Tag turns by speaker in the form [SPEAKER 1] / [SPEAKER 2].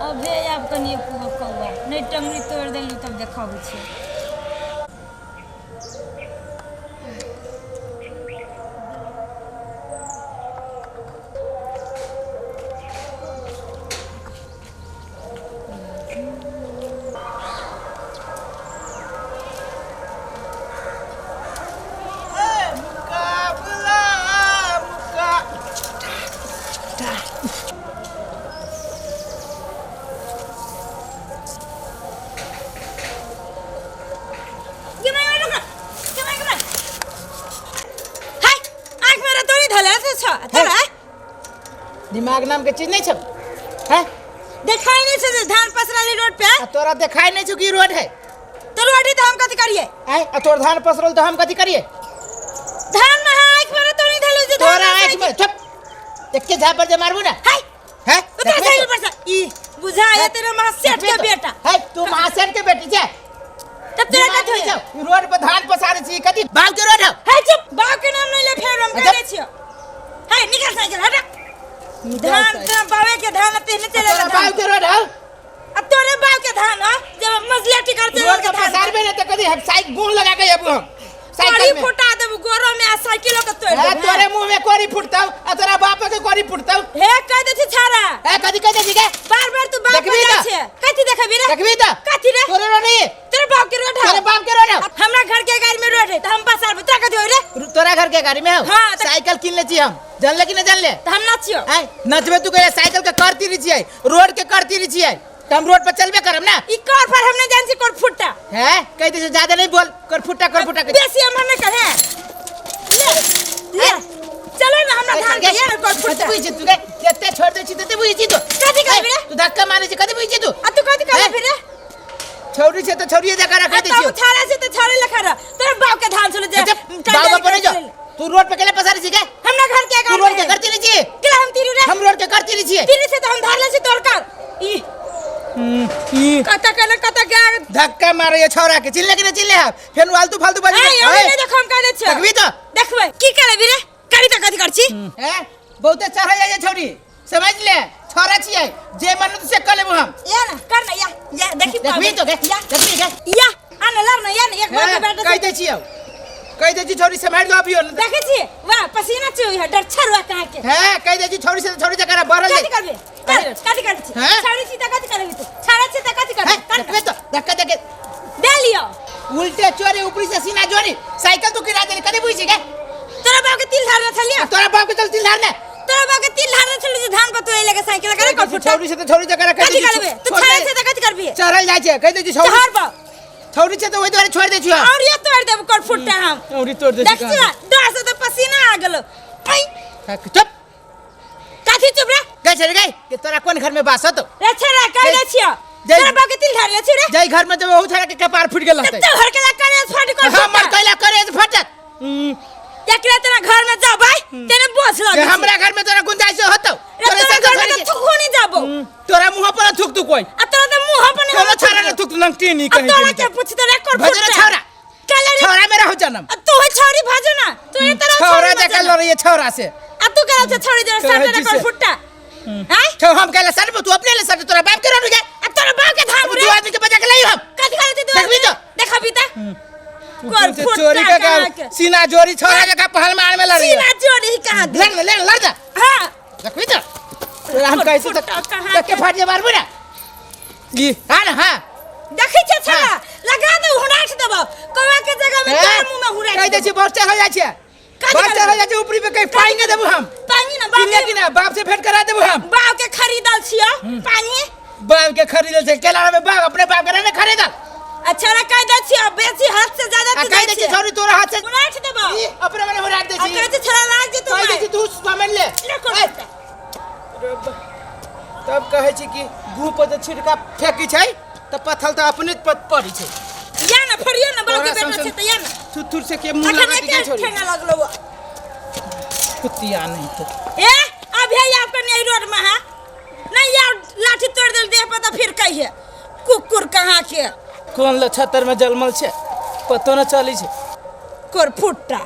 [SPEAKER 1] अभे आब कनिए पुहो कौआ नहि टंगरी तोड़ि देलहुँ तब देखाबै छियै।
[SPEAKER 2] मुकाबला मुका
[SPEAKER 1] गे माय, रुक ना। गे माय, गे माय। हाय, आँख मेरा तोरी धले से छ तोरा
[SPEAKER 2] दिमाग नाम के चीज नहीं छौ हैं?
[SPEAKER 1] देखाई नहीं छे जे धान पसराली रोड पे।
[SPEAKER 2] आ तोरा देखाई नहीं छौ कि रोड है?
[SPEAKER 1] तो रोड है तो हम कथी करिए?
[SPEAKER 2] आय, आ तोर धान पसरल तो हम कथी करिए?
[SPEAKER 1] धान में हाँ आँख मेरा तोरी धले जे धान
[SPEAKER 2] तोरा
[SPEAKER 1] पसराई
[SPEAKER 2] आँख में चुप एके झापर जे मारबू ना।
[SPEAKER 1] हाय
[SPEAKER 2] हैं?
[SPEAKER 1] उतर
[SPEAKER 2] देखबे
[SPEAKER 1] साइकिल
[SPEAKER 2] तो।
[SPEAKER 1] पर से ई बुझा है तेरे महासेठ के बेटा।
[SPEAKER 2] है तू महासेठ के बेटी छे।
[SPEAKER 1] तब तोरा कथी होय?
[SPEAKER 2] रोड पर धान पसारे छी कथी बाप के रोड है?
[SPEAKER 1] हे चुप, बाप के नाम नहीं ले फेर हम
[SPEAKER 2] अच्छा।
[SPEAKER 1] कह दे छियो। हे निकल साइकिल हट। धान तो बावे के धान पहले चले
[SPEAKER 2] तोरा बाप के रोड है?
[SPEAKER 1] अब तोरे बाप के धान ह जब मजलिया टिकर चले
[SPEAKER 2] रोड पर पसारबे ने त कथी हम साइकिल गुण लगा के आबू हम साइकिल
[SPEAKER 1] कोरी
[SPEAKER 2] में
[SPEAKER 1] फुटा देबू गोरो में आ साइकिलो के तोड़
[SPEAKER 2] हे
[SPEAKER 1] देबू।
[SPEAKER 2] तोरे मुंह में कोरी फुटतौ आ तोरा बाप के कोरी फुटतौ।
[SPEAKER 1] हे कह दे छी छाड़ा।
[SPEAKER 2] हे कथी कह दे छी के?
[SPEAKER 1] बार बार तू बाप
[SPEAKER 2] देखबी
[SPEAKER 1] के
[SPEAKER 2] त?
[SPEAKER 1] छे कथी देखबी रे?
[SPEAKER 2] देखबी त?
[SPEAKER 1] कथी रे?
[SPEAKER 2] तोरे रोड नहीं
[SPEAKER 1] तोरे बाप के रोड है।
[SPEAKER 2] तोरे बाप के रोड है।
[SPEAKER 1] हमरा घर के गाड़ी में रोड है त हम पसारबे तोरा कथी होय रे?
[SPEAKER 2] तोरा घर के गाड़ी में हो?
[SPEAKER 1] हां, त
[SPEAKER 2] साइकिल किन ले छी हम जानले कि नहीं जानले?
[SPEAKER 1] त हम नाचियो।
[SPEAKER 2] आय नचबे तू कहे साइकिल के करती रही छियै रोड के करती रही छियै त हम रोड पर चलबे करब ना।
[SPEAKER 1] ई कर पर हम नहीं जान छी कर फुट्टा।
[SPEAKER 2] हैं कह दे ज्यादा नहीं बोल कर फुट्टा कर फुट्टा के।
[SPEAKER 1] बेसी हम नहीं कहे। ले ले चलो ना हमरा धान के यार कर फुट्टा।
[SPEAKER 2] कथी बुझी तू रे? जते छोड़ दे छी तते बुझी छी तू।
[SPEAKER 1] कथी कहबी रे?
[SPEAKER 2] तू धक्का मारे छी कथी बुझी छी तू?
[SPEAKER 1] आ तू कथी कहबी
[SPEAKER 2] हैं?
[SPEAKER 1] रे?
[SPEAKER 2] छौरी छे त छौरीए जका रख दे
[SPEAKER 1] तब
[SPEAKER 2] छी।
[SPEAKER 1] छाड़ा छे त छाड़े लखा रह तोरा बाप के धान चले जे।
[SPEAKER 2] अच्छा, बाप पर नहीं जो तू रोड पे केले पसारे छी के?
[SPEAKER 1] हमरा घर के
[SPEAKER 2] तू
[SPEAKER 1] गाड़ी
[SPEAKER 2] रोड के करती नहीं छी।
[SPEAKER 1] केला हम तीरू रे?
[SPEAKER 2] हम रोड के करती नहीं छी।
[SPEAKER 1] तीरू से त हम धार ले छी तोर कर। ई
[SPEAKER 2] ई
[SPEAKER 1] कत केले कत गया
[SPEAKER 2] धक्का मारे ये छौरा के चिल्ले के नहीं चिल्ले हम फेन आलतू फालतू बाजी।
[SPEAKER 1] ए हम नहीं देखो हम कह दे छी।
[SPEAKER 2] देखबी तो?
[SPEAKER 1] देखबै की करबी रे? करी त कथी कर छी?
[SPEAKER 2] हैं बहुते चढ़ जाय छौरी समझ ले छौरा छियै जे मन से कर लेबू हम।
[SPEAKER 1] या ना कर ना या या देखी
[SPEAKER 2] देखबी तो के?
[SPEAKER 1] या
[SPEAKER 2] देखबी के?
[SPEAKER 1] या आ ना लड़ ना या ना एक बार के बैठ
[SPEAKER 2] कह दे छियौ कह दे छी छौरी सम्हारि दो अभियो।
[SPEAKER 1] देखै छी वाह पसीना चुइ है डर छरुआ कहाँ के।
[SPEAKER 2] हैं कह दे छी छौरी से छौरी जकरा बढ़ल
[SPEAKER 1] कथी करबे? कर कथी करबे छी?
[SPEAKER 2] हैं?
[SPEAKER 1] छौरी छी त कथी करबे तू? छौरा छी त कथी करबे?
[SPEAKER 2] हैं? देखबे तो धक्का दे के
[SPEAKER 1] दे लियो।
[SPEAKER 2] उल्टे चोरी ऊपरी से सीना जोरी साइकिल तू गिरा देली कथी बुझी छी के?
[SPEAKER 1] तोरा बाप के तिल धार में छलिया।
[SPEAKER 2] तोरा बाप के चल तिल धार ने।
[SPEAKER 1] तोरा बाप के तिल धार में छलिया जे धान पर तू एले के साइकिल करे कर फुटा।
[SPEAKER 2] छौरी से त छौरी जकरा कह
[SPEAKER 1] कथी
[SPEAKER 2] दे छी,
[SPEAKER 1] करबे? तू
[SPEAKER 2] छोड़
[SPEAKER 1] छौरा
[SPEAKER 2] दे।
[SPEAKER 1] छी त कथी करबी?
[SPEAKER 2] चढ़ल जाइ छै कह दे छी छौरी।
[SPEAKER 1] चढ़ बाप।
[SPEAKER 2] छौरी छै त ओहि दुआरे छोड़ दे छी हम।
[SPEAKER 1] और ये तोड़ देब कर फुटा हम।
[SPEAKER 2] औरी तोड़ दे छी
[SPEAKER 1] देख छी डर से त पसीना आ गेलो। ऐ
[SPEAKER 2] चुप।
[SPEAKER 1] कथी चुप रे?
[SPEAKER 2] गई छे रे गई के तोरा कोन घर में बास होतो?
[SPEAKER 1] रे छेरा कह दे छियो। तोरा बाप के तिल धार ले छी रे।
[SPEAKER 2] जई घर में जब ओहू छेरा के कपार फूट गेल रहतै।
[SPEAKER 1] तो घर के ला करे फट कर
[SPEAKER 2] हमर कैला करे फटत।
[SPEAKER 1] एकरा तेरा घर में जाबै तेने बोझ लगे।
[SPEAKER 2] हमरा घर में तोरा गुंजाइश होतो।
[SPEAKER 1] रे
[SPEAKER 2] तोरे
[SPEAKER 1] तोरा
[SPEAKER 2] संग
[SPEAKER 1] घर में
[SPEAKER 2] थोड़ी
[SPEAKER 1] तो थुकहो नहीं जाबो।
[SPEAKER 2] तोरा मुंह पर थुक तू कोई।
[SPEAKER 1] आ तोरा तो मुंह पर नहीं
[SPEAKER 2] कोनो छाड़ा न थुक लंगटी नहीं
[SPEAKER 1] आ
[SPEAKER 2] कहीं
[SPEAKER 1] तोरा के पूछ तोरा कर
[SPEAKER 2] भजो ना छौरा।
[SPEAKER 1] काला रे।
[SPEAKER 2] छौरा में रहो जन्म।
[SPEAKER 1] आ तू है छौरी भाजो ना। तू है तेरा
[SPEAKER 2] छौरा जका लड़ै है छौरा से।
[SPEAKER 1] आ तू कहल छे छौरी जरा
[SPEAKER 2] कहै
[SPEAKER 1] साटे
[SPEAKER 2] छी
[SPEAKER 1] कर
[SPEAKER 2] से।
[SPEAKER 1] फुट्टा। हैं?
[SPEAKER 2] छौ हम कहले सटबो तू अपने ले सट तोरा बाप के रोड गे।
[SPEAKER 1] आ तोरा बाप के धाम रे।
[SPEAKER 2] दू आदमी के बजा के लई हम।
[SPEAKER 1] कथी कहल छे तू?
[SPEAKER 2] देखबी तो?
[SPEAKER 1] देखबी त? कर
[SPEAKER 2] से
[SPEAKER 1] फुट्टा
[SPEAKER 2] चोरी के
[SPEAKER 1] कहाँ के?
[SPEAKER 2] सीना जोरी छौरा जका पहलवान में लड़ी।
[SPEAKER 1] सीना जोरी कहाँ दे?
[SPEAKER 2] लड़ लड़ लड़ जा।
[SPEAKER 1] हां।
[SPEAKER 2] देखबी तो? तोरा हम कहै छी त
[SPEAKER 1] फुट्टा कहाँ
[SPEAKER 2] देख के फाट जे मारबू ना।
[SPEAKER 3] ई
[SPEAKER 2] हां ना हां।
[SPEAKER 1] देखै छे छौरा लगा दे हुराठ देबो कौआ के जगह में तोरा मुंह में हुराठ
[SPEAKER 2] कह दे छी बहुत चढ़ जाइ छै।
[SPEAKER 1] कथी
[SPEAKER 2] बहुत
[SPEAKER 1] करबै?
[SPEAKER 2] चढ़ जाइ छै ऊपरी पे कहीं पानी देबू हम।
[SPEAKER 1] पानी ना बाप
[SPEAKER 2] किने किने बाप से भेंट करा देबू हम।
[SPEAKER 1] बाप के खरीदल छियो पानी।
[SPEAKER 2] बाप के खरीदल छै केला में बाप अपने बाप के नहीं खरीदल।
[SPEAKER 1] अच्छा रे कह दे छियो बेसी हाथ से ज्यादा
[SPEAKER 2] आ
[SPEAKER 1] तू
[SPEAKER 2] कह दे छी छौरी तोरा हाथ से
[SPEAKER 1] हुराठ देबो।
[SPEAKER 2] ई अपने मने हुराठ दे
[SPEAKER 1] आ
[SPEAKER 2] छी।
[SPEAKER 1] कह दे छौरा लाग जेतौ
[SPEAKER 2] कह दे छी तू समझ ले।
[SPEAKER 1] ले कोन
[SPEAKER 2] ए, तब कहै छी कि गू पर जे छिटका फेंकी छै त पत्थल त अपने पर पड़ी छै।
[SPEAKER 1] या ना फरियो ना बाप के
[SPEAKER 2] तोरा
[SPEAKER 1] बेटा
[SPEAKER 2] संग
[SPEAKER 1] छै त या ना।
[SPEAKER 2] थुथुर से के मुंह
[SPEAKER 1] अखन
[SPEAKER 2] लगा के
[SPEAKER 1] एके
[SPEAKER 2] छोड़ी।
[SPEAKER 1] ठेंगा लगलो वो।
[SPEAKER 2] कुतिया नहीं तो।
[SPEAKER 1] ए अब हे आपके नहीं रोड में है नहीं यार लाठी तोड़ देल देह पर त फिर कहिए कुकुर कहाँ के
[SPEAKER 3] कोन लछतर में जलमल छै पतो न चली छै।
[SPEAKER 1] कोर फुट्टा।